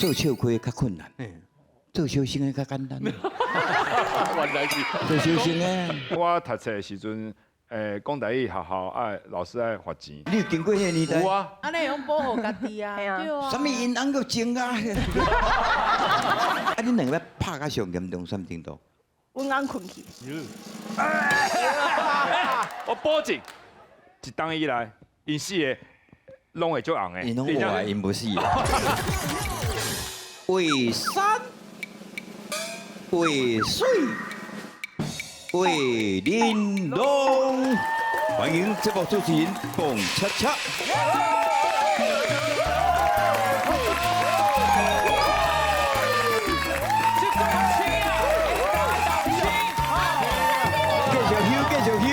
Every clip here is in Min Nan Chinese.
做笑亏較困難，做小生的較簡單。原來是做小生的。我讀冊的時陣，講台語學校愛老師愛罰錢。你有經過彼个年代？有啊。按呢會用保護家己啊。對啊。啥物𪜶翁閣精啊？啊，恁兩个拍甲上嚴重啥物程度？阮翁睏去。我保證，一冬以來，𪜶四个攏會足紅的。𪜶攏活的，𪜶無死的。畫山，畫水，畫玲瓏。歡迎節目主持人彭恰恰。繼續休，繼續休。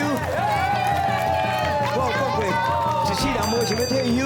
我有講過，一世人無想欲退休，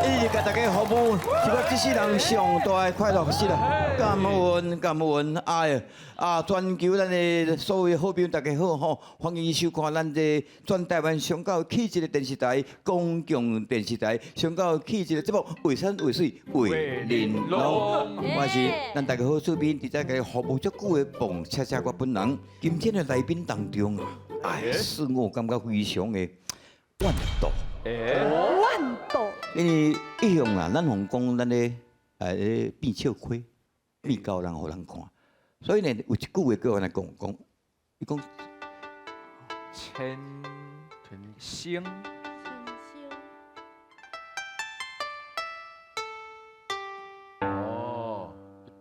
一直共大家服務，是我這世人上大的快樂是啦。感恩感恩，哎啊！全球咱的所有好朋友大家好吼，歡迎收看咱這全台灣上夠氣質的電視台——公共電視台上夠氣質的節目《畫山畫水畫玲瓏》。我是咱大家好主編，佇這個服務足久的彭恰恰我本人。今天的來賓當中啊，哎，是我感覺非常的怨毒。怨毒。因為一向啊，咱予講咱咧變笑虧。變高人予人看，所以呢，有一句話叫我來講講，伊講千星，哦，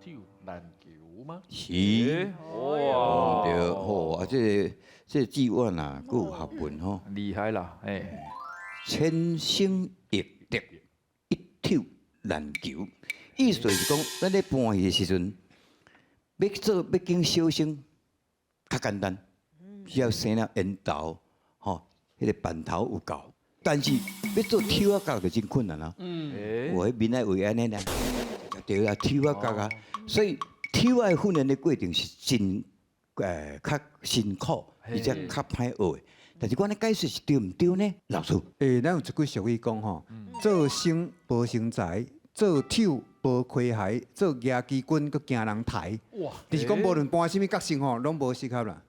一手難求嗎？是，哇，對，好啊，這個志願啊，閣有學問吼，厲害啦，哎，千星易得，一手難求。意思就是講，咱咧搬戲的時陣，欲做欲揀小生較簡單，只要生了緣投，吼，彼個範頭有夠。但是欲做丑仔角就真困難啊。有彼面愛畫按呢爾，對啊，丑仔角啊，所以丑仔的訓練的過程是真較辛苦，而且較歹學的。但是我咧解釋是對毋對呢？老師，咱有一句俗語講吼，做生無成才，做丑無開懷，做夯旗軍閣驚人刣。哇！就是講無論搬啥物角色吼，攏無適合啦。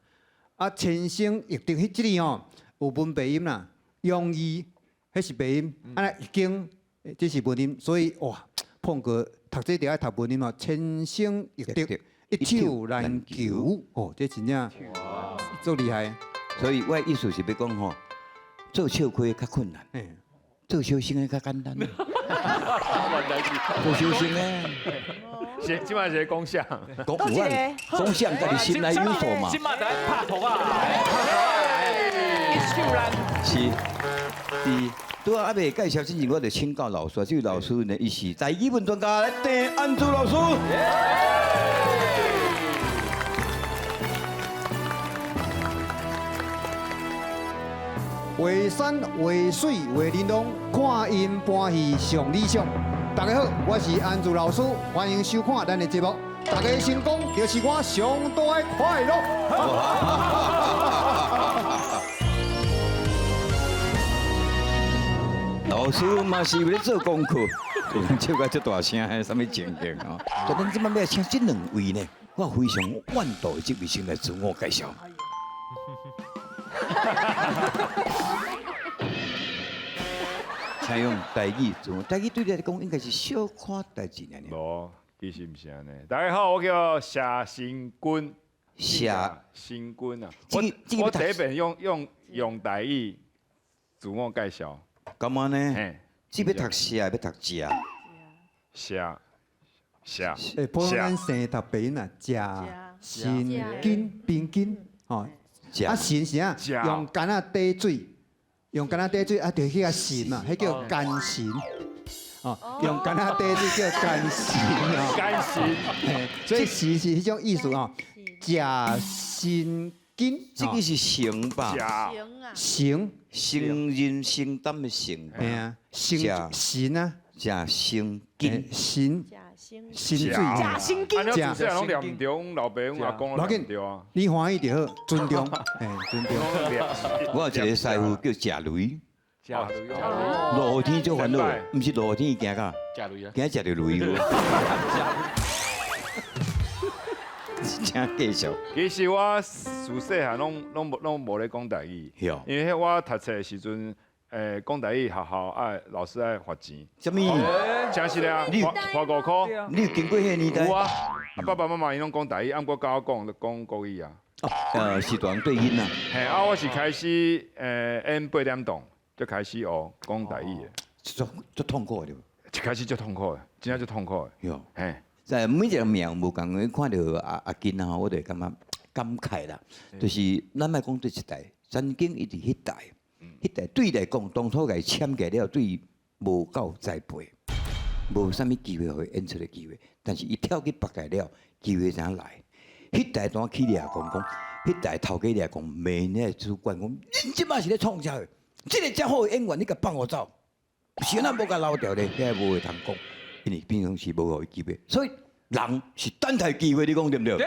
啊，千星易得彼這裡吼有文白音啦，容易，彼是白音，啊，易經這是文音，所以哇，碰過讀這著愛讀文音吼，千星易得，一手難求。哦，這真正足厲害。所以我的意思是欲講吼，做笑虧較困難，做小生的較簡單。做小生的，是這擺是講啥？講有啊，講啥家己心內有數嘛。這擺在拍拖啊，一手難。是，是。拄仔猶未介紹之前，我就請教老師，這位老師呢，伊是台語文專家，鄭安珠老師。畫山畫水畫玲瓏，看𪜶搬戲上理想。大家好，我是安珠老師，歡迎收看咱的節目。大家成功就是我上大的快樂。老師嘛是咧做功課，有人笑甲這大聲，啥物情形哦？但咱這擺欲請這兩位呢，我非常怨妒的這位先來自我介紹。請用台語做，台語對你來講應該是小可代誌爾爾。無，其實毋是按呢。大家好，我叫謝新軍。謝新軍啊！我我第一遍用台語自我介紹。敢按呢？這欲讀謝，欲讀食？謝謝。普通咱生讀白音啊，謝新根平根，吼。啊，神是啥？用竿仔滴水，用竿仔滴水啊，就彼个神嘛，彼叫甘神。哦，用竿仔滴水叫甘神哦。甘神，所以神是彼種意思哦。食神根，這個是成吧？成成人承擔的承。嘿啊，成神啊，食成根，神。神水，食神根，啊，你主持人攏念毋對，阮老爸、阮阿公攏念毋對啊。你歡喜就好，尊重，嘿，尊重。我有一個師傅叫謝雷，落雨天足煩惱的，毋是落雨天伊驚甲，驚食著雷雨。請繼續。其實我自細漢攏無咧講台語，因為我讀冊的時陣，講台語學校愛老師愛罰錢。啥物？真實啊，罰5箍。你有經過彼个年代？有啊，爸爸媽媽𪜶攏講台語，啊，毋過教我講就講國語啊。哦，是大人對囡仔。嘿，啊，我是開始演八點檔就開始學講台語的。足痛苦的對無？一開始足痛苦的，真正足痛苦的。喲，嘿。在每一個名無仝，你看著阿金啊，我就會感覺感慨啦。就是咱莫講這一代，曾經伊佇彼代，彼代對伊來講，當初共伊簽起了，對伊無夠栽培，無啥物機會予伊演出的機會。但是伊跳去別界了，機會怎來？彼代當起掠講講，彼代頭家掠講，罵那個主管講，恁這擺是咧創啥？這个遮好的演員，你共放予走，是按怎無共留著咧？遐無話通講，因為平常時無予伊機會，所以人是等待機會，你講對毋對？對。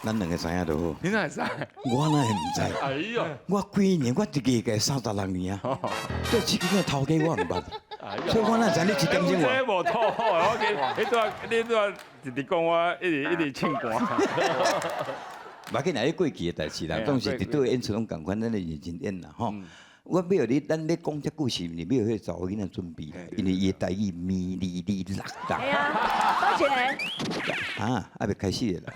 咱兩個知影就好。你哪會知？我哪會毋知？哎呦！我幾年，我一個個36年啊，對這個頭家我毋捌，所以我哪知你一點鐘這無討好，我記你拄仔直直講我，一直一直唱歌。無要緊啦，你過去的代誌啦，總是佇佗演出攏仝款，咱咧認真演啦吼。我欲予你，咱欲講這故事，毋是欲予彼个查某囡仔準備啦，因為伊的台語咪哩哩啦啦。係啊，多謝。啊，還未開始啦。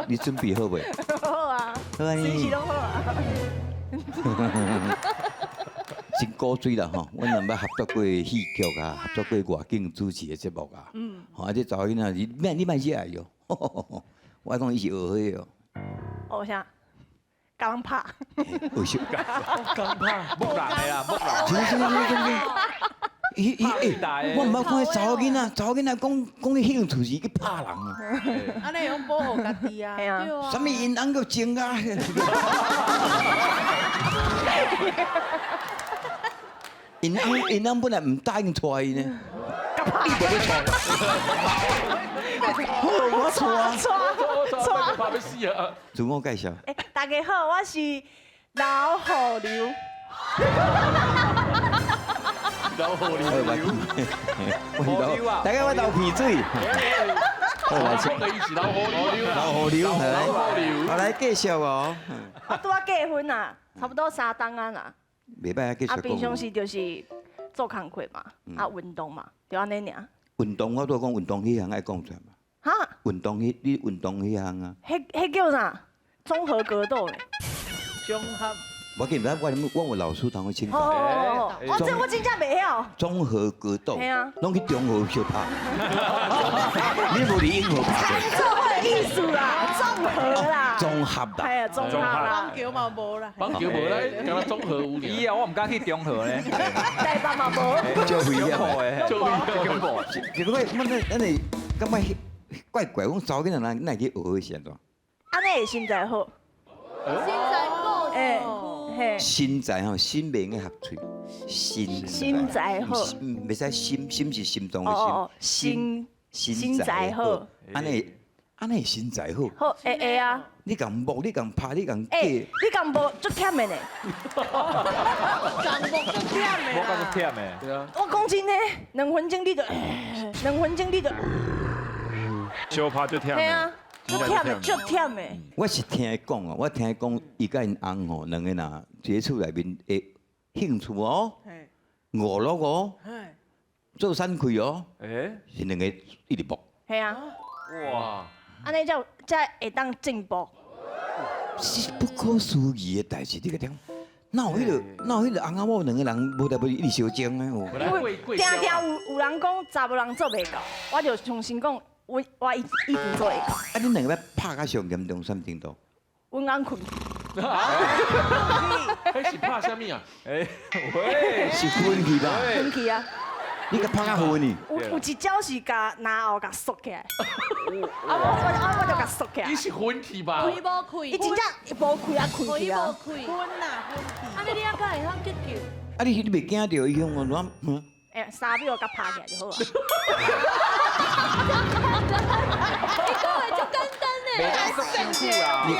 你準備好未？好啊，隨時攏好啊。真古錐啦吼，阮兩擺合作過戲劇啊，合作過外景主持的節目啊。吼，啊，這查某囡仔，你莫惹伊哦。我講伊是學彼个哦。學啥？共人拍。學啥？共拍。木人的啦，木人。真真真真真。伊伊欸，我毋捌看查某囡仔，查某囡仔講講伊興趣是去拍人啊。按呢用保護家己啊，對啊。啥物𪜶翁閣前啊？𪜶翁本來毋答應娶伊呢，你無欲娶？好，我娶啊。娶，拍欲死啊！自我介紹。欸，大家好，我是老虎流。老虎流，我老，大家我流鼻水。好來，講老虎流，老虎流，我來繼續哦。我拄仔結婚啊，差不多3冬啊啦。袂歹啊，繼續講。啊，平常時就是做工課嘛，啊運動嘛，就按呢爾。運動我拄仔講運動彼項愛講出來嘛。哈？運動彼，你運動彼項啊？彼叫啥？綜合格鬥咧。綜合。我記得我有老師同我請教。哦，我這我真正袂曉。綜合格鬥。係啊。攏去中和相拍。你無佇永和拍過。做伙的意思啦，綜合啦。綜合啦。係啊，綜合啦。棒球嘛無啦。棒球無啦，敢若綜合有爾。以後我毋敢去中和咧。台北嘛無。足危險的。足危險。是講，咱會感覺怪怪，講查某囡仔哪會去學彼是按怎？按呢會身材好。身材好。欸。身材吼，心袂用合喙，身身材好，袂使心，心是心臟的心，身材好，按呢按呢身材好，好會會啊！你共摸，你共拍，你共欸，你共摸足忝的呢，共摸足忝的，摸到足忝的，對啊。我講真的，2分鐘你就，2分鐘你就，相拍足忝的，係啊。足忝的，足忝的。我是聽伊講哦，我聽伊講，伊佮𪜶翁吼，兩個若佇咧厝內面的興趣哦，娛樂哦，做散開哦，是兩個一直搏。係啊。哇！按呢才會當進步。是不可思議的代誌，你個聽，哪有彼个哪有彼个翁仔某兩個人無代無誌一直相爭的哦？因為定定有人講查某人做袂到，我就相信講。我一定做會到。啊！恁兩個欲拍甲上嚴重啥物程度？阮翁睏。彼是拍啥物啊？欸，喂，是昏去吧？昏去啊！你共拍甲昏去？有一招是共拿後共縮起來。啊我就共縮起來。你是昏去吧？開無開？伊真正無開啊，開去啊。開無開。昏啊昏去。啊你你敢會曉急救？啊你你袂驚著伊向我亂？欸，3秒共拍起來就好啊。你講的足簡單呢。袂当缩辛苦啦。你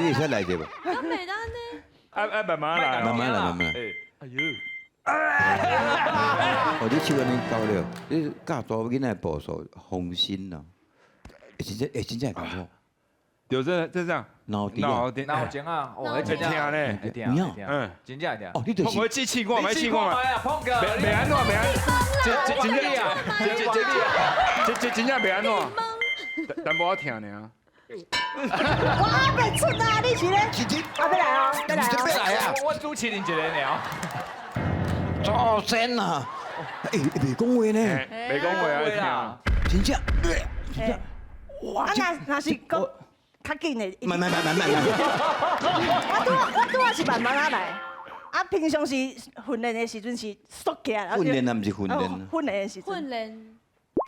会使來者無？咁袂當呢？啊慢慢來，慢慢來，慢慢來。哎呦，哦，你手按呢搞了，你教查某囡仔的步數，放心咯。會真正會真正會艱苦。對，這這樣。腦腦袋。腦前啊，哦，會會疼呢，會疼，會疼，嗯，真正會疼。哦，你就是。碰過試看覓，試看覓啊，碰過。袂按怎，袂按。這真正，這真正袂按怎。淡薄仔疼爾。我還袂出啊！你是咧？啊，欲來哦，欲來哦。欲來啊！我主持人一個爾。祖先啊！欸，袂講話呢。袂講話啊，真正，真正。哇！啊，若是講較緊的。慢慢慢慢慢。我拄仔是慢慢仔來，啊，平常時訓練的時陣是縮起來。訓練啊，毋是訓練。訓練的時陣。訓練。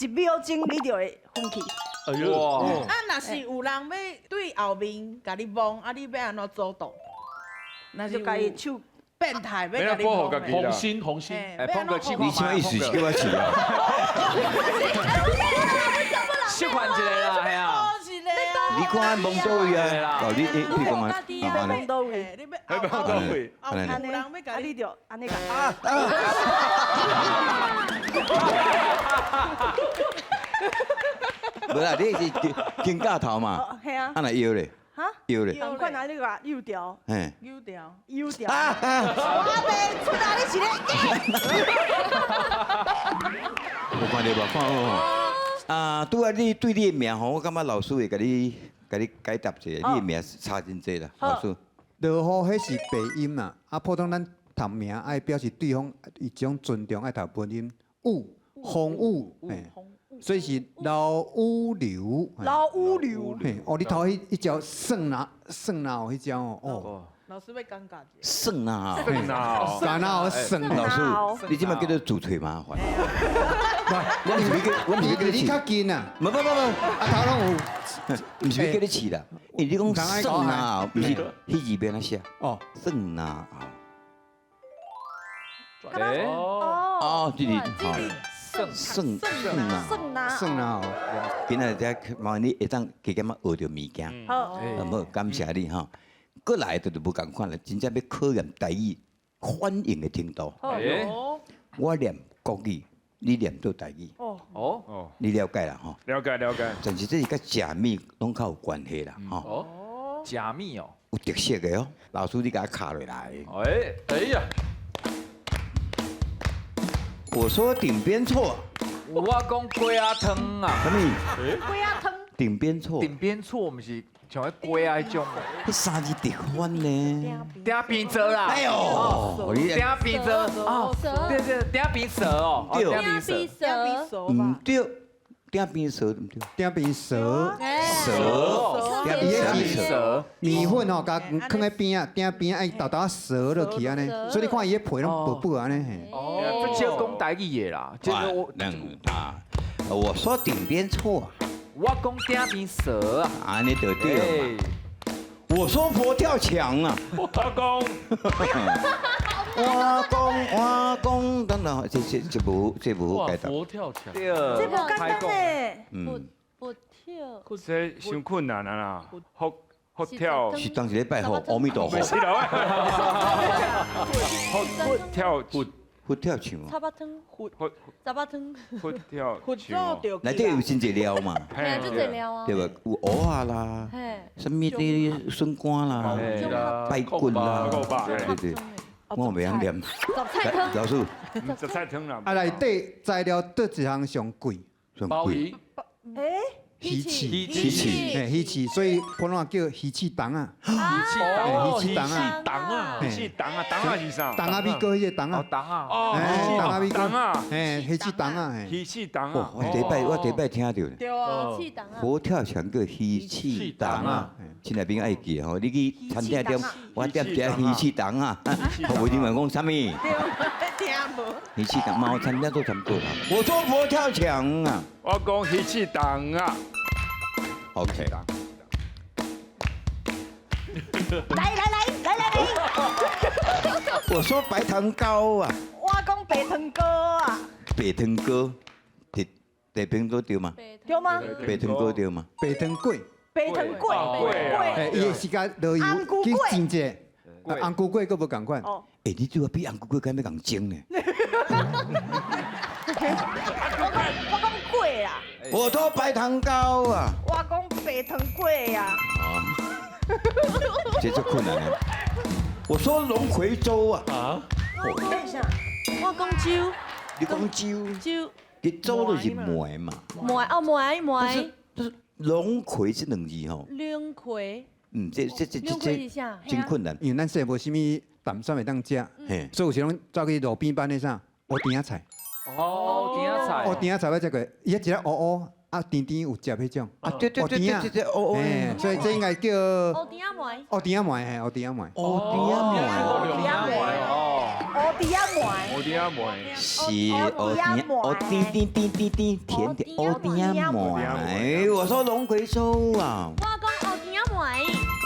一秒鐘你就會昏去。哎呦！啊，若是有人欲對後面共你摸，啊，你欲按怎阻擋？那就共伊手變態欲共你摸。紅心紅心，哎，碰個你什麼意思？是叫我試啊？小款一個啦，係啊。你看摸佗位啊？哦，你講啊，啊，摸佗位？你欲摸佗位？按呢，啊，你就按呢個。無啦，你是肩胛頭嘛？係啊。啊若腰咧？哈？腰咧？同款啊，你話扭掉。嘿。扭掉。扭掉。我袂出啊！你是咧？有看著無？看好吼。啊，拄仔你對你的名吼，我感覺老師會共你解答一下，你的名差真濟啦，老師。落雨彼是白音啦，啊，普通咱讀名愛表示對方一種尊重，愛讀文音。雨，風雨，嘿，所以是老雨流。老雨流。嘿，哦，你頭彼一招算哪算哪有彼招哦。老師欲尷尬。算啊，算啊，算啊，算。老師，你這擺叫做自揣麻煩。我毋是欲叫，我毋是欲叫你你較近啊。無無無無，啊頭攏有。毋是欲叫你試啦，因為你講算啊，毋是彼字欲按怎寫？哦，算啊。哦。哦，這是好。算算啊，算啊，算啊！今仔日遮麻煩你會當加減仔學著物件。好，好，感謝你吼。閣來就是無仝款啦，真正欲考驗台語反應的程度。我念國語，你念做台語。哦哦，你了解啦吼？了解了解。但是這是佮食物攏較有關係啦，吼。哦，食物哦，有特色的哦，老師你共我敲落來。哎哎呀！我說頂邊錯。我講雞仔湯啊。啥物？雞仔湯。頂邊錯。頂邊錯，毋是像彼雞仔彼種。彼三字直翻呢？鼎邊趖啦。哎喲，鼎邊趖哦，對對，鼎邊趖哦，對。鼎邊趖。鼎邊趖毋對，鼎邊趖毋對。鼎邊趖。趖。鼎邊趖。麵粉吼，共囥佇邊仔，鼎邊仔愛沓沓趖落去按呢，所以你看伊彼皮攏薄薄按呢。哦，這少講台語的啦，這個我。啊，我說頂邊錯。我講鼎邊趖啊。按呢就對嘛。我說佛跳牆啊。我講。我講，等等，這無好解答。佛跳牆。對。這無簡單呢。嗯。佛跳。這傷困難啊啦，佛跳。是當時咧拜佛，阿彌陀佛。是啦。佛跳佛。佛跳牆。插巴湯。佛佛。雜巴湯。佛跳牆。內底有真濟料嘛。嘿，足濟料啊。對無？有蚵仔啦，啥物的筍乾啦，排骨啦，對對。我袂曉念。雜菜湯。老師。雜菜湯啦。啊，內底材料佗一項上貴？上貴。欸？魚翅，魚翅，嘿，魚翅，所以普通話叫魚翅筒仔。魚翅魚翅筒仔，筒仔，魚翅筒仔，筒仔是啥？筒仔米糕彼個筒仔。筒仔。哦，筒仔米糕。筒仔。嘿，魚翅筒仔，嘿。魚翅筒仔。我第一擺聽著。對啊。魚翅筒仔。佛跳牆叫魚翅筒仔，親愛朋友愛記吼，你去餐廳點，我點一魚翅筒仔，服務人員講啥物？聽無。魚翅筒，貓餐廳都差不多啦。我說佛跳牆啊。我講魚翅筒仔。 OK。來來來來來來。我說白糖糕啊。我講白糖糕啊。白糖糕，地平都對嗎？對嗎？白糖糕對嗎？白糖粿。白糖粿，嘿，伊的时間落油去煎者，紅菇粿閣無仝款。欸，你拄仔比紅菇粿敢欲共蒸呢？我講粿啦。我說白糖糕啊。我講白糖粿啊。啊，這足困難的。我說龍葵粥啊。啊。等一下，我講粥。你講粥。粥。伊粥就是糜嘛。糜哦糜糜。就是龍葵這兩字吼。龍葵。嗯，這真困難。因為咱細無啥物淡酸會當食，所以有時攏走去路邊擺那啥烏甜仔菜。哦，甜仔菜。烏甜仔菜我食過，伊一個烏烏啊甜甜有汁彼種。啊對對對對對，烏烏。所以這應該叫烏甜仔糜。烏甜仔糜嘿，烏甜仔糜。烏甜仔糜。烏甜仔糜。烏甜仔糜。烏甜仔糜。是烏甜烏甜甜甜甜甜甜甜烏甜仔糜。我說龍葵粥啊。我講烏甜仔糜。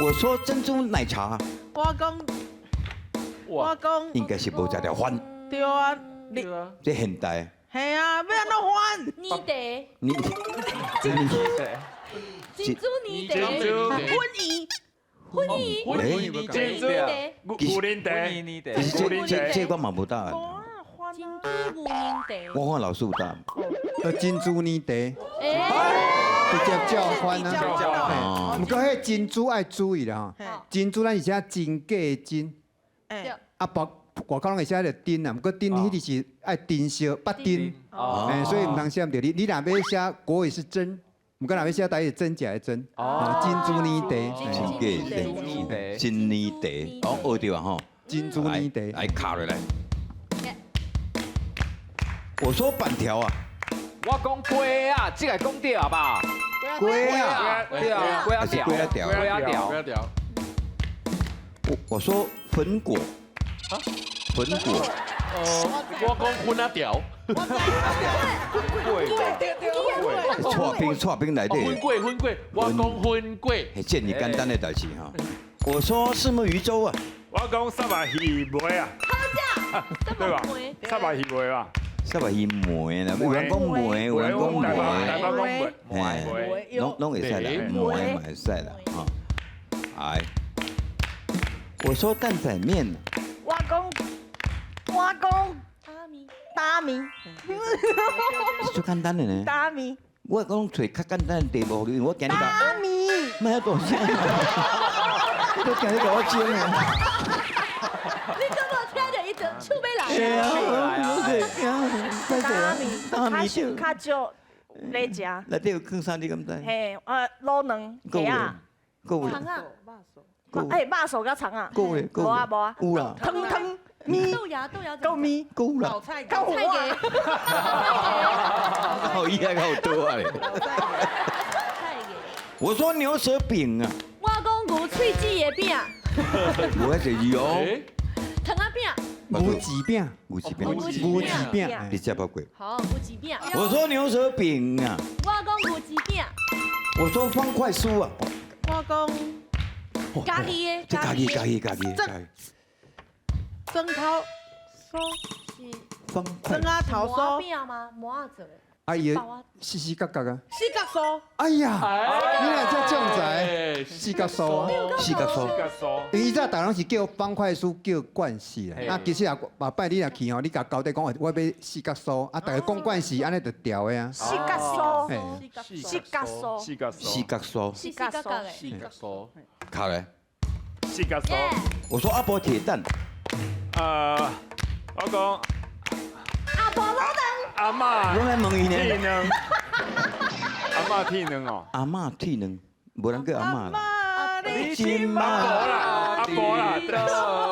我說珍珠奶茶。我講應該是無食著番。對啊，你這現代。係啊，欲按怎翻？年茶。你珍珠奶茶。粉圓。粉圓。粉圓。珍珠。牛奶茶。其實這我嘛無答案。珍珠牛奶茶。我看老師有答案。珍珠奶茶。直接叫翻啊！毋過彼珍珠愛注意啦吼，珍珠咱是寫真假的真，啊，別外口攏會寫著珍啊，毋過珍彼個是愛珍惜捌珍，所以毋通寫毋著。你若欲寫國語是真，毋過若欲寫台語是真假的真，珍珠奶茶，真假的真，真奶茶，哦，學著啊吼，珍珠奶茶，來卡落來。我說板條啊。我講粿仔，這个講對啊吧？粿仔，對啊，粿仔條，粿仔條，粿仔條，粿仔條。我說粉果，粉果。我講粉仔條。搓冰搓冰來的。粉粿粉粿，我講粉粿。這爾簡單的代誌哈。我說虱目魚粥啊。我講虱目魚糜啊。好食，對吧？虱目魚糜吧。虱目魚糜啦，有人講糜，有人講糜，嘿，攏會使啦，糜嘛會使啦，吼。哎，我說擔仔麵。我講打麵，足簡單的呢。打麵。我講揣較簡單的題目，因為我驚你打麵。莫遐大聲，我都驚你共我蒸啊。你敢無聽著伊就手欲來啊？打麵，較少咧食。內底有囥啥？你敢知？嘿，滷卵、雞仔、腸仔、哎，肉臊佮腸仔。夠咧，無啊無啊。有啦。湯湯麵。豆芽豆芽。夠麵。夠啦。菜夠菜嘅。好厲害，好多啊！我說牛舌餅啊。我講牛喙齒的餅。無遐濟字哦。糖仔餅。牛舌餅。牛舌餅。牛舌餅。你食飽過？好，牛舌餅。我說牛舌餅啊。我講牛舌餅。我說方塊酥啊。我講。家己的。這家己家己家己。蒸頭酥。方塊。蒸仔頭酥。餅嗎？饃仔做的。啊，伊四四角角啊。四角酥。哎呀，你若遮將才，四角酥啊，四角酥。因為以前逐人攏是叫方塊酥，叫慣勢啦。啊，其實也目擺你若去吼，你共交代講，我欲四角酥，啊，逐家講慣勢，按呢就著的啊。四角酥。四角酥。四角酥。四角酥。四角酥。四角酥。卡咧。四角酥。我說阿婆鐵蛋。我講。阿婆滷卵。阿嬤，我來問伊呢。鐵卵。阿嬤鐵卵哦。阿嬤鐵卵，無人叫阿嬤啦。你真阿婆啦，阿婆啦，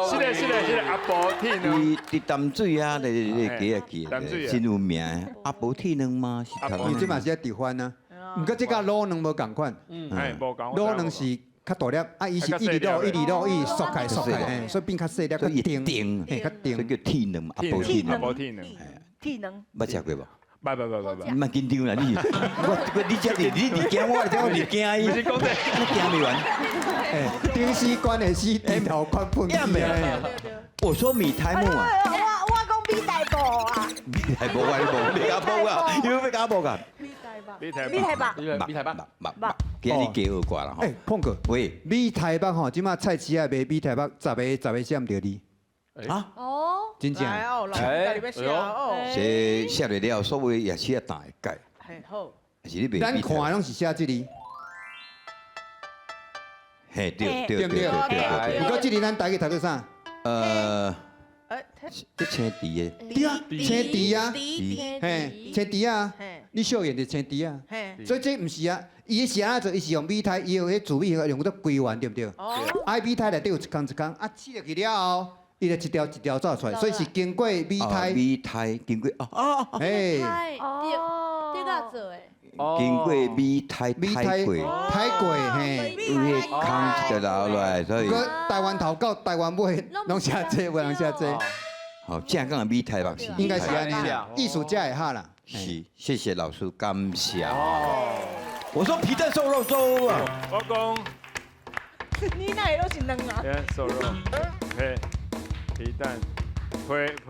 是的，是的，是的，阿婆鐵卵。佇淡水啊，咧咧街仔去，真有名。阿婆鐵卵嗎？伊這嘛是愛直翻啊。毋過這佮滷卵無仝款。嗯，無仝。滷卵是較大粒，啊，伊是一直滷，一直滷，伊縮開縮開，所以變較細粒，較甜，嘿，較甜。所以叫鐵卵，阿婆鐵卵。阿婆鐵卵。鐵卵。捌食過無？捌捌捌捌捌。莫緊張啦，你我你這你你驚我，這我你驚伊。毋是講這，你驚袂完。哎，頂死關的死，低頭看噴氣。我說米苔目啊。我講米大埔啊。米大埔啊，你無？你敢報啊？你欲共我報啊？米大埔。米台米台北，米台北，肉肉，今日加学挂啦吼。欸，碰哥，喂，米台北吼，这马菜市仔卖米台北，十个十个写毋著字。啊？哦，真正。来哦，老师家己欲写哦。这写落了，所谓也是啊，大会改。嘿好。是你咱看拢是写这字。嘿，对对对对对。毋过这字咱台语读做啥？这青猪的。对啊，青猪啊，嘿，青猪啊，你小眼就青猪啊。所以这毋是啊，伊是按怎做？伊是用米苔，伊用彼紫米用做规圆，对毋对？哦。啊，米苔内底有一空一空，啊，切落去了后，伊就一条一条走出来，所以是经过米苔。米苔经过哦哦。嘿。哦，这个做的。经过米苔苔过，苔过嘿，有彼空一个留落来，所以。台湾头到台湾尾，拢写这，无人写这。好，正港的米苔目是。应该是按呢，艺术家会好啦。是，谢谢老师，感谢。我说皮蛋瘦肉粥啊。我讲。你哪会拢是卵啊？皮蛋瘦肉，嘿，皮蛋，皮皮。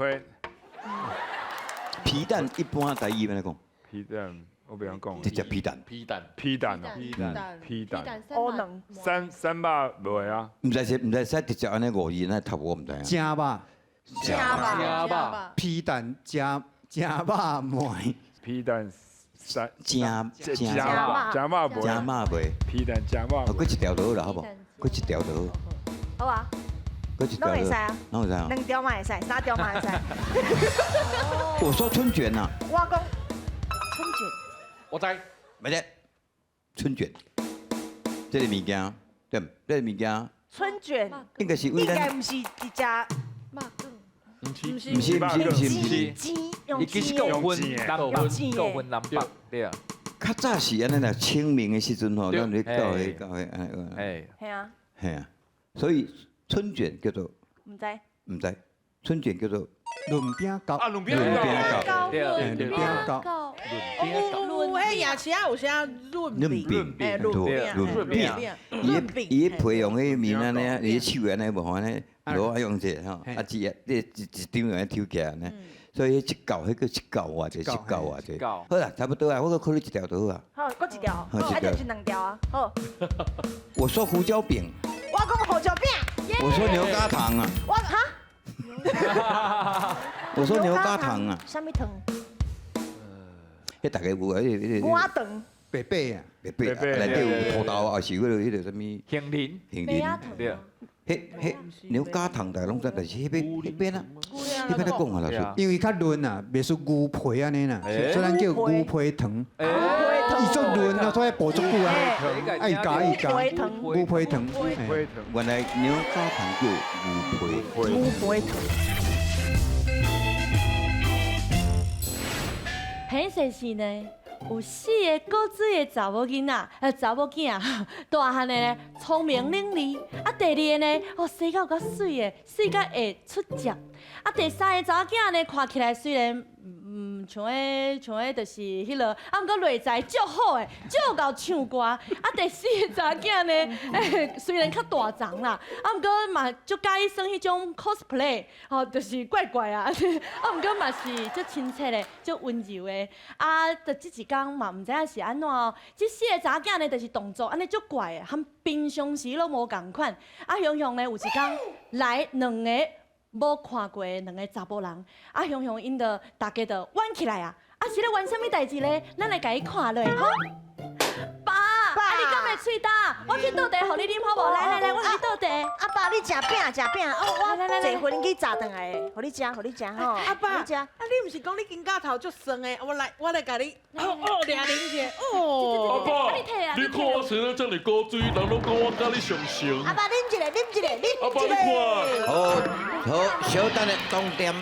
皮蛋一般台语欲按怎讲？皮蛋。我袂晓讲。直接皮蛋。皮蛋。皮蛋哦。皮蛋。皮蛋。乌卵。三肉无啊。毋知是毋知使直接按呢五字来读，我毋知影。食肉。食肉。皮蛋食食肉糜。皮蛋三。食食肉食肉糜。食肉糜。皮蛋食肉。阁一条就好啦，好无？阁一条就好。好啊。阁一条。拢会使啊。拢会使啊。两条嘛会使，三条嘛会使。我说春卷呐。我讲春卷。我知，没得春卷，这个物件，对，这个物件。春卷应该是应该毋是直接。毋是毋是毋是毋是毋是。伊其实够分南分，够分南北，对啊。较早是按呢啦，清明的时阵吼，咱咧搞彼搞彼，哎，系啊，系啊，所以春卷叫做毋知，毋知，春卷叫做轮饼糕啊，轮饼糕，对，轮饼糕。有彼夜市仔有写润饼，哎，润饼，润饼，伊伊皮用彼面按呢，伊手按呢无按呢，螺啊用这吼，啊一一一张用抽起来按呢，所以彼一嚿彼个一嚿偌济，一嚿偌济。好啦，差不多啊，我阁考你一条就好啊。好，阁一条，啊就是两条啊，好。我说胡椒饼。我讲胡椒饼。我说牛轧糖啊。我哈。我说牛轧糖啊。啥物糖？彼大家有啊？彼个牛糖。白白啊，白白，内底有土豆啊，是彼个彼个啥物？杏仁，杏仁，对。彼彼牛轧糖大家拢知，但是彼边彼边啊，彼边咧讲啊，老师。因为较润啊，袂输牛皮按呢啦，所以咱叫牛皮糖。伊足润啊，所以补足久啊，爱咬伊咬。牛皮糖。原来牛轧糖叫牛皮。牛皮糖。彼时是呢，有四个古锥的查某囡仔，查某囝，大汉的呢聪明伶俐，啊，第二个呢，哦，生甲有够媠的，媠甲会出汁，啊，第三个查某囝呢，看起来虽然，像彼像彼就是彼落，啊，毋过内在足好的，足𠢕唱歌。啊，第四个查某囝呢，虽然较大丛啦，啊，毋过嘛足佮意耍彼种 cosplay，吼，就是怪怪啊，啊，毋过嘛是足亲切的，足温柔的。啊，就这一工嘛，毋知影是按怎哦。这四个查某囝呢，就是动作按呢足怪的，和平常时拢无仝款。啊，雄雄呢有一工来两个无看过的两个查埔人，啊，雄雄𪜶就大家就玩起来啊！啊，是咧玩啥物代志咧？咱来共伊看落吼。爸，啊你敢会喙焦？我去倒茶予你啉好无？来来来，我予你倒茶。阿爸，你食饼食饼，哦，我坐飞机炸转来的，予你食，予你食吼。阿爸，你食。啊，你毋是讲你肩胛头足酸的？我来，我来共你，哦哦，掠啉一下。哦。阿爸，你看我生得遮尔古锥，人拢讲我佮你相像。阿爸，啉一个，啉一个，啉阿爸，一你看。个。好，好，小等下，重点。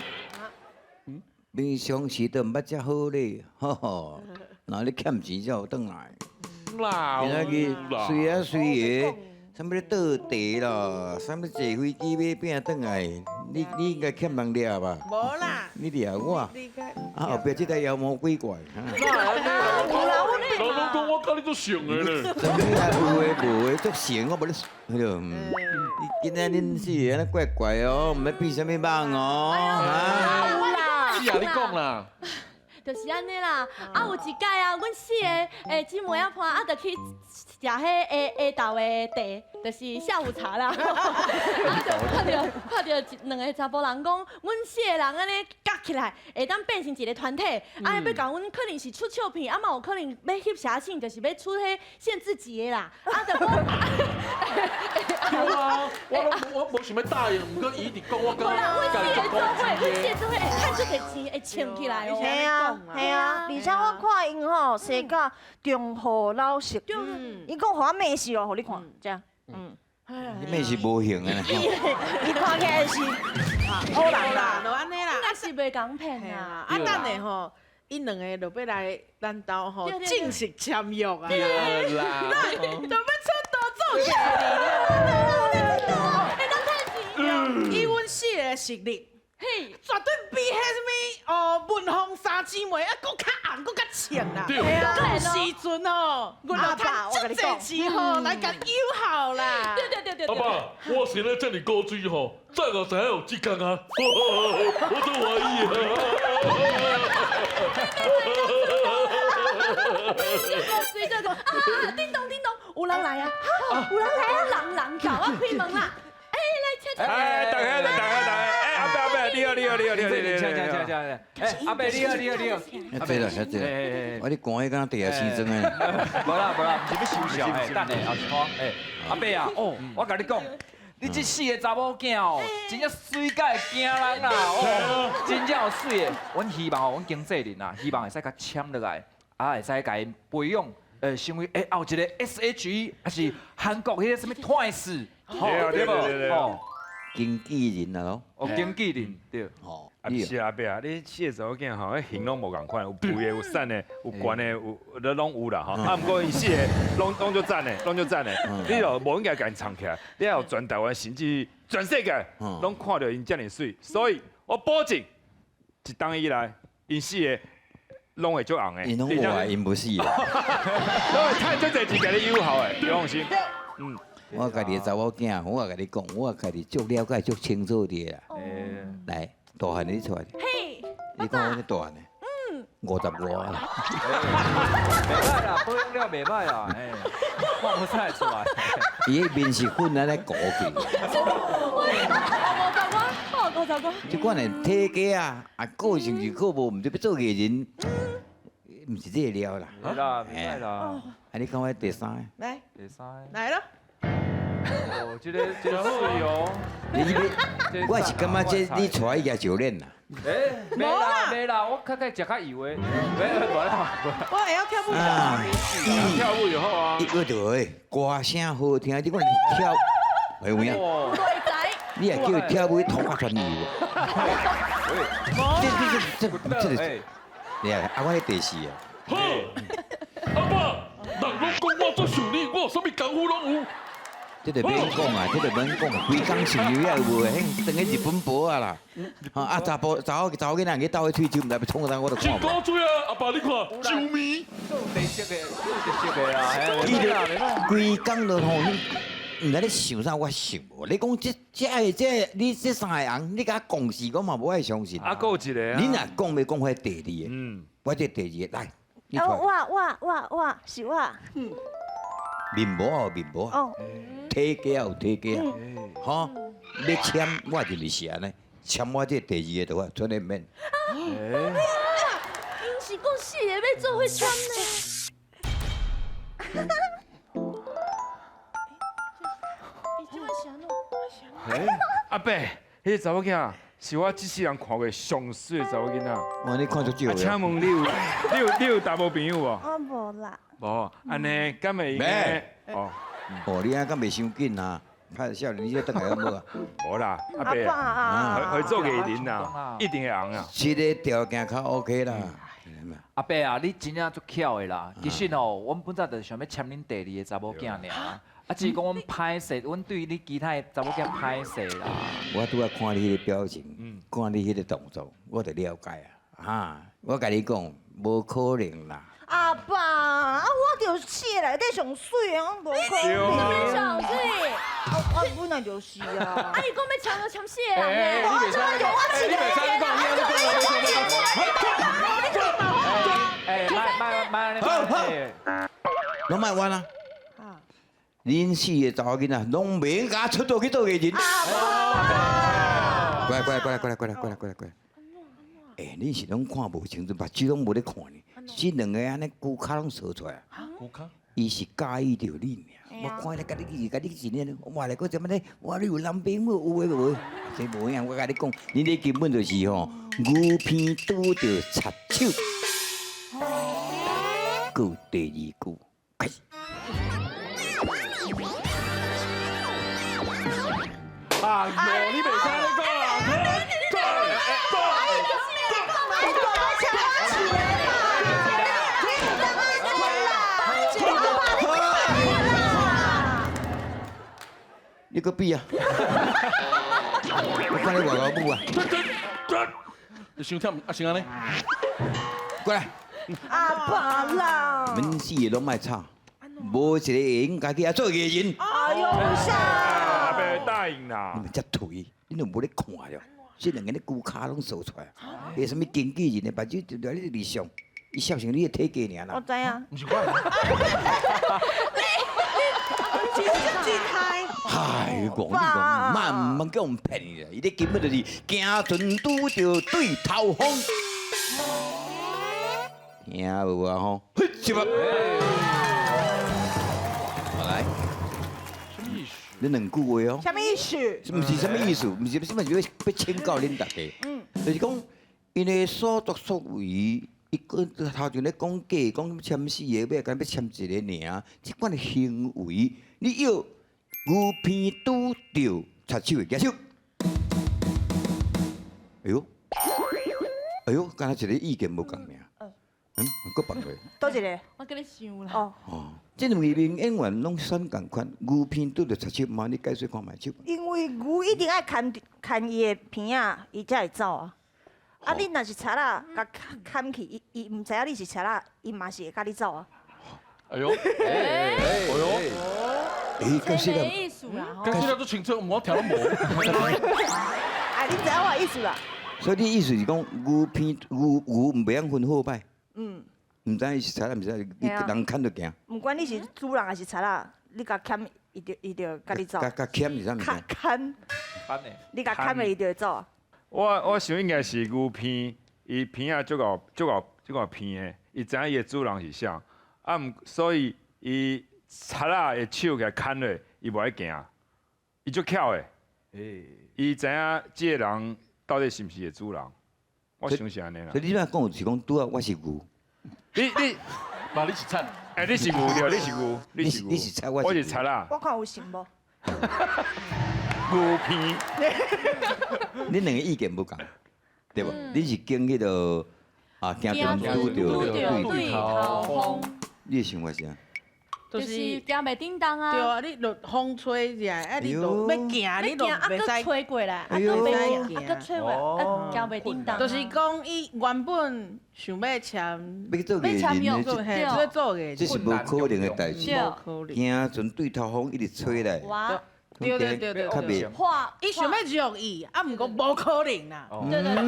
平常时都毋捌遮好咧，吼吼。若你欠钱才有转来。今仔日随啊随的，啥物咧倒茶啦，啥物坐飞机买饼转来，你你应该欠人掠吧？无啦。你掠我，啊后壁这台妖魔鬼怪。人拢讲我佮你足像的咧。啥物啊？有的无的足像，我无咧，彼个。你今仔恁四个按呢怪怪哦，毋免变啥物梦哦，哈。是啊，你讲啦。就是按呢啦。啊，有一擺啊，阮四个姊妹仔伴啊，就去食彼下下晝的茶，就是下午茶啦。啊，就看著一兩个查埔人講，阮四个人按呢夾起來，會當變成一个團體。啊，欲共阮可能是出笑片，啊嘛有可能欲翕寫信，就是欲出彼限制級的啦。啊，就講。對啊，我攏無想欲答應，毋過伊一直講，我感覺阮四个做伙，阮四个做伙會趁足濟錢，會穿起來哦。嘿啊，嘿啊，而且我看𪜶吼生甲忠厚老實，伊講予我罵死哦，予你看，這樣，嗯。你罵是無形的。伊看起來是好人啦，就按呢啦，應該是袂共騙啦。啊，等下吼，𪜶兩个就欲來咱兜吼正式簽約啊。對啦，就欲出道做藝人。會當趁錢。以阮四个實力，嘿，絕對比彼啥物哦文鳳三姊妹啊，閣較紅，閣較穿啦。對。到時陣吼，阮就趁足濟錢吼來共友好啦。對對對對。阿爸，我生得這麼古錐吼，早就知影有這工啊，我足歡喜啊。古錐這個啊，叮咚叮咚，有人來啊！有人來啊！人到，我開門啦！哎，來請請。哎，大家大家大家，哎，阿伯阿伯，你好你好你好你好你好，請請請請，哎，阿伯你好你好你好。遐濟啦遐濟啦，我你寒彼敢若地下生裝的。無啦無啦，毋是欲收笑，哎，等下後一看，哎，阿伯啊，哦，我共你講。你這四个查某囝哦，真正媠甲會驚人啦！哦，真正有媠的。阮希望哦，阮經紀人啊，希望會使共簽落來，啊，會使共𪜶培養，成為後一个 S.H.E，抑是韓國彼个啥物 Twice，對對對對，哦，經紀人啊囉，哦，經紀人對，哦，啊，毋是阿伯啊，你四个查某囝吼，彼型攏無仝款，有肥的，有瘦的，有懸的，有都攏有啦吼。啊，毋過𪜶四个攏足讚的，攏足讚的。你就無應該共𪜶藏起來，你予全台灣甚至全世界攏看著𪜶遮爾媠，所以我保證一冬以來，𪜶四个攏會足紅的。𪜶攏無愛，𪜶無死的。攏會趁足濟錢共你友好的，你放心。嗯。我家己的查某囝，我也共你講，我家己足了解、足清楚的啦。來，大漢你出來。嘿，你看我這大漢的，55啊。袂歹啦，保養了袂歹啦，哎，看無使出來。伊彼面是粉按呢糊去。55，55。這款的體格啊，啊個性是個無，毋知欲做藝人，毋是這个料啦。袂啦，袂歹啦。啊，你看我第三个。來。第三个。來咯。哦，這個這个媠哦。你我是感覺這你帶伊舉石練啦。欸，袂啦袂啦，我較較食較油的，無啦。我會曉跳舞。跳舞就好啊。伊個就會歌聲好聽，你講跳，會有影？你若叫伊跳舞，頭殼全油。這，你啊，啊，我彼第四啊。好，阿爸，人攏講我足想你，我啥物功夫攏有。這就免講啊，這就免講，規工想油也無的，彼轉去日本婆啊啦，啊查埔查某查某囡仔去鬥彼喙鬚，毋知欲創啥，我都看無。真古錐啊，阿爸你看，上面。做特色的，做特色的啊，伊就規工都吼，毋知咧想啥，我想無。你講這這這，你這三個人，你共我講是，我嘛無愛相信。啊，閣有一個啊。你若講欲講彼第二個，我這第二個來，你哦，我是我。面膜有面膜啊，體格有體格啊，吼，欲簽我認為是按呢，簽我這第二個就好，出來免。𪜶是講四个欲做伙簽呢。阿伯，彼个查某囝是我這世人看過上媠的查某囡仔。哇，你看足少。啊，請問你有查某朋友無？我無啦。無，按呢敢會用的？哦，哦，你按敢袂傷緊啊？歹少年，你這轉來好無啊？無啦，阿伯，去做藝人啊，一定會紅啊。這个條件較 OK 啦。阿伯啊，你真正足巧的啦。其實吼，阮本早就是想欲簽恁第二个查某囝爾。啊，只是講阮歹勢，阮對你其他的查某囝歹勢啦。我拄仔看你彼个表情，看你彼个動作，我就了解啊。哈，我共你講，無可能啦。阿爸，啊，我就四个內底上媠的，無可能。上媠。我本來就是啊。啊，伊講欲簽就簽四个人呢。我這就我一個。你袂使講，你好好，攏莫冤啊！恁四个查某囡仔攏袂用共出道去做艺人。过来过来过来过来过来过来过来过来。欸，恁是攏看無清楚，目睭攏無咧看呢。這兩个按呢龜跤攏趖出來。龜跤。伊是佮意著你爾。我看咧，佮你是佮你是呢，我來閣怎麼咧？我你有男朋友有的無？這無影，我共你講，恁這根本就是吼牛鼻拄著賊手。閣有第二句，開始。哎呦，你袂使按呢講啦！你閣比啊？我看你外口舞啊！你傷忝啊，先按呢。過來。阿爸啦！恁四个攏莫吵，無一個會用家己來做藝人。哎呦，啥？阿伯答應啦。你們遮頹，你都無咧看著，這兩个咧龜跤攏趖出來，彼啥物經紀人的目睭就佇咧裡上，伊痟成你的體格爾啦。我知影。毋是我。你真正真害。唉，講你講，慢慢叫人騙伊啦，伊咧根本就是行船拄著對頭風。聽無啊吼？嘿，起來。來。什麼意思？你兩句話哦。什麼意思？毋是什麼意思？毋是什麼是欲請教恁大家。就是講，𪜶的所作所為，伊閣頭前咧講假，講簽四個，欲敢欲簽一個爾，這款的行為，你要牛鼻拄著賊手的舉手。哎喲，哎喲，敢若一個意見無仝爾。嗯，閣放落。佗一个？我閣咧想啦。哦。哦，這兩位名演員攏選仝款，牛鼻拄著賊手，麻煩你解說看覓手。因為牛一定愛牽牽伊的鼻仔，伊才會走啊。啊，你若是賊仔，共牽去，伊伊毋知影你是賊仔，伊嘛是會佮你走啊。哎呦，哎呦，欸，解釋什麼意思啦？解釋得足清楚，我聽攏無。啊，你知影我的意思啦？所以你意思是講牛鼻牛牛毋袂曉分好歹？嗯。毋知伊是賊仔，毋知伊人牽就行。毋管你是主人還是賊仔，你共牽，伊就伊就佮你走。共牽是啥物件？牽。你共牽的，伊就會走啊。我想應該是牛鼻，伊鼻仔足夠足夠足夠鼻的，伊知影伊的主人是啥，啊毋，所以伊賊仔的手共牽落，伊無愛行，伊足巧的。伊知影這个人到底是毋是伊的主人，我想是按呢啦。所以你這擺講就是講拄仔我是牛。你你，嘛你是賊？欸，你是牛對，你是牛，你是牛，你是賊，我是賊啦。我看有像無？牛鼻。恁兩个意見無仝，對無？恁是經彼个啊，行船拄著對頭風。你的想法是啥？就是行袂叮當啊！對啊，你就風吹起來，啊你就欲行，你就袂使吹過來，啊閣袂行，啊閣吹過來，啊行袂叮當。就是講，伊原本想欲簽，欲做藝人的，嘿，欲做藝人，這是無可能的代誌。行船對頭風一直吹來，對對對對，較袂。伊想欲約伊，啊毋過無可能啦。對對對。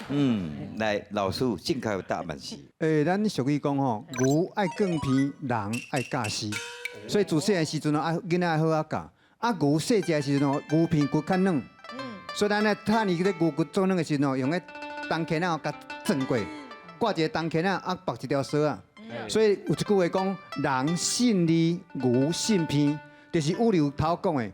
嗯，來，老師正確的答案是。欸，咱俗語講吼，牛愛繃鼻，人愛教死，所以自細漢時陣哦，愛囡仔愛好好教。啊，牛細隻的時陣哦，牛鼻骨較軟，所以咱咧趁伊咧牛骨做軟的時陣哦，用彼銅鉗仔共鑽過，掛一个銅鉗仔啊，縛一條索仔。所以有一句話講，人信字，牛信鼻，就是宇流頭講的。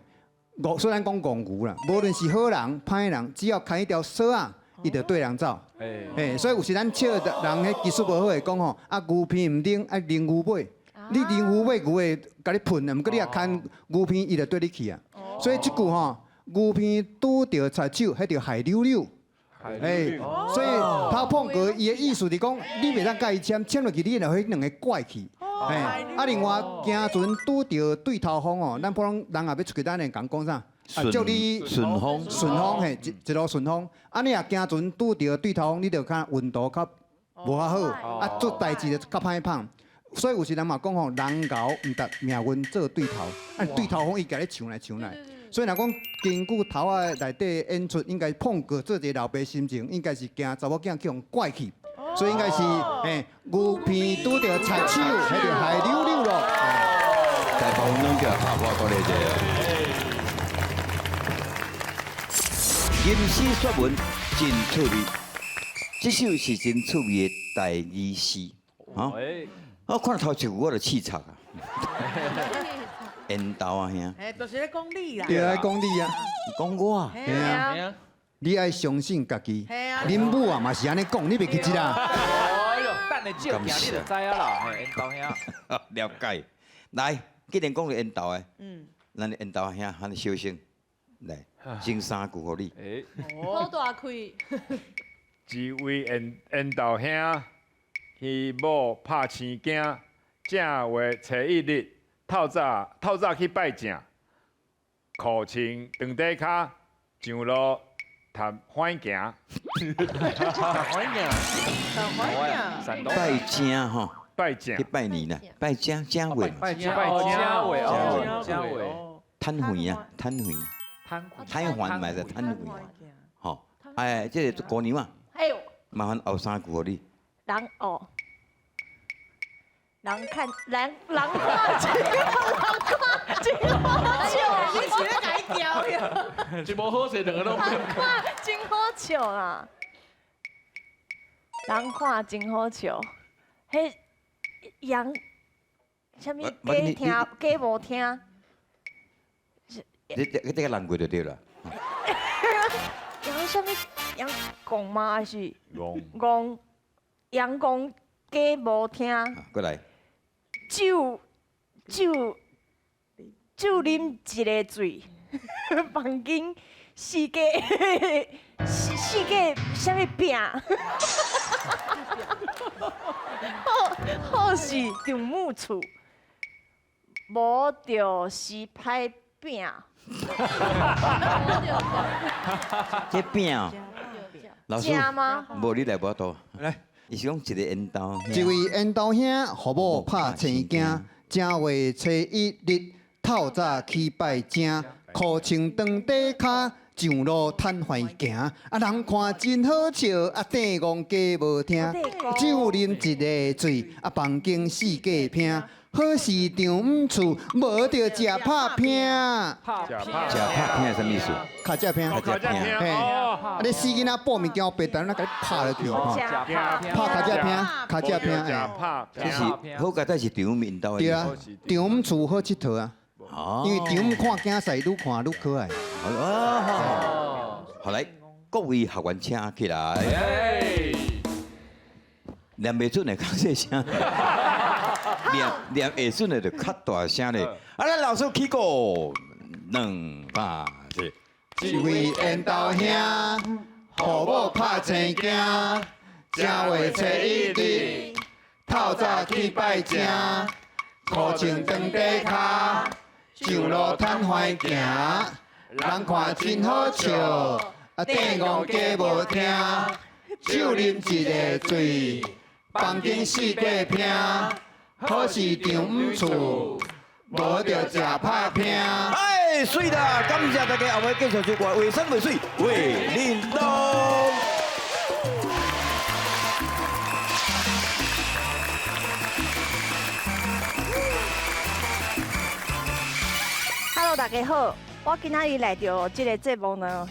戇雖然講戇牛啦，無論是好人歹人，只要牽一條索仔。伊就綴人走，欸，所以有時咱笑人彼技術無好會講吼，啊牛鼻毋靈，愛擰牛尾，你擰牛尾，牛會共你噴，毋過你若牽牛鼻，伊就綴你去啊。所以這句吼，牛鼻拄著賊手，彼著害溜溜。欸，所以頭碰過伊的意思是講，你袂當共伊簽，簽落去你若彼兩个怪去。欸，啊另外行船拄著對頭風哦，咱普通人若欲出去，咱會共講啥？啊，祝你順風，順風嘿，一路順風。啊，你若行船拄著對頭風，你就較運途較無遐好，啊，做代誌就較歹放。所以有時人嘛講吼，人𠢕毋值命運做對頭，啊，對頭風伊共你搶來搶來。所以若講根據頭仔內底演出，應該碰過做一个老爸心情，應該是驚查某囝去予怪去。所以應該是牛鼻拄著賊手，彼就害溜溜咯。大部分攏叫拍破多咧者。吟詩說文真趣味，這首是真趣味的台語詩，哈。我看頭一句我就氣賊啊！緣投啊兄，哎，就是咧講你啦。對啊，講你啊，講我。嘿啊，你愛相信家己。恁母啊嘛是按呢講，你袂記得啦？哎呦，等下照鏡你就知影啦，嘿，緣投兄。了解。來，既然講到緣投的，咱緣投兄喊你小聲，來，整三句予你。好大氣。一位緣投兄，彼某拍生囝，正月初一日透早透早去拜正，褲穿長短跤，上路讀反行。反行，反行。拜正吼，拜正去拜年啦，拜正正月，拜正拜正月哦，正月。攤肥啊，攤肥，攤還嘛是攤肥，吼，哎，這個姑娘啊，麻煩後三句予你。人哦，人看人人看真人看真好笑，你是咧共伊教呀？一無好勢，兩个攏人看真好笑啦，人看真好笑，彼楊啥物假聽假無聽？你你這個難過就對啦。楊啥物楊公嗎？還是戇戇？楊公假無聽。過來。酒酒酒啉一个醉，房間四個四四個啥物餅？好好是丈母厝，無就是歹餅。這餅，老師，無你來無多。來，伊是講一个緣投，一位緣投兄，予某拍生囝，正月初一日透早去拜正，褲穿長短跤，上路趁橫行。啊，人看真好笑，啊，短戇假無聽，酒啉一个醉，啊，房間四界拼。好事丈母厝，無著食拍拼。食拍拼啥物意思？尻脊骿。尻脊骿。嘿，啊，你死囡仔報物件，白單，咱共你拍落去吼。拍尻脊骿，尻脊骿。食拍。這是好佳哉是丈母𪜶兜的。對啊，丈母厝好𨑨迌啊。因為丈母看囝婿愈看愈可愛。哦。好來，各位學員請起來。念袂準的較細聲。念念會準的就較大聲咧。啊，咱老師起鼓，兩百一。一位緣投兄，予某拍生囝，正月初一日，透早去拜正，褲穿長短跤，上路趁橫行，人看真好笑，啊，短戇假無聽，酒啉一个醉，房間四塊拼。好事丈母厝，無著食拍拼。哎，媠啦！感謝大家，後尾繼續做歌，為山為水為恁東。 Hello，大家好，我今仔日來到這个節目呢，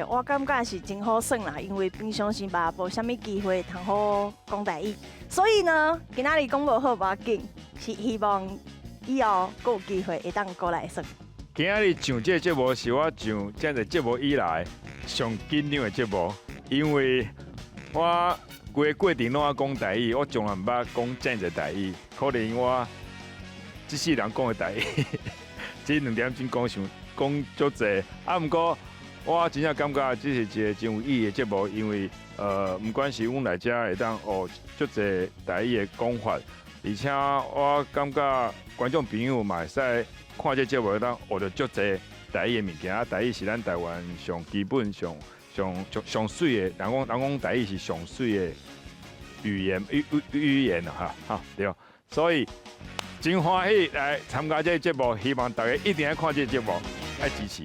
我感覺是真好耍啦，因為平常時嘛無啥物機會通好講台語，所以呢，今仔日講無好無要緊，是希望以後閣有機會會當過來耍。今仔日上這个節目是我上這个節目以來上緊張的節目，因為我規個過程攏愛講台語，我從來毋捌講這濟台語，可能我這世人講的台語，這兩點鐘講傷講足濟，啊，毋過我真正感覺這是一個真有意義的節目，因為毋管是阮來遮會當學足濟台語的講法，而且我感覺觀眾朋友嘛會使看這節目會當學著足濟台語的物件，啊，台語是咱台灣上基本、上上上上媠的，人講人講台語是上媠的語言語語語言啊，哈，對，所以真歡喜來參加這个節目，希望大家一定愛看這个節目，愛支持。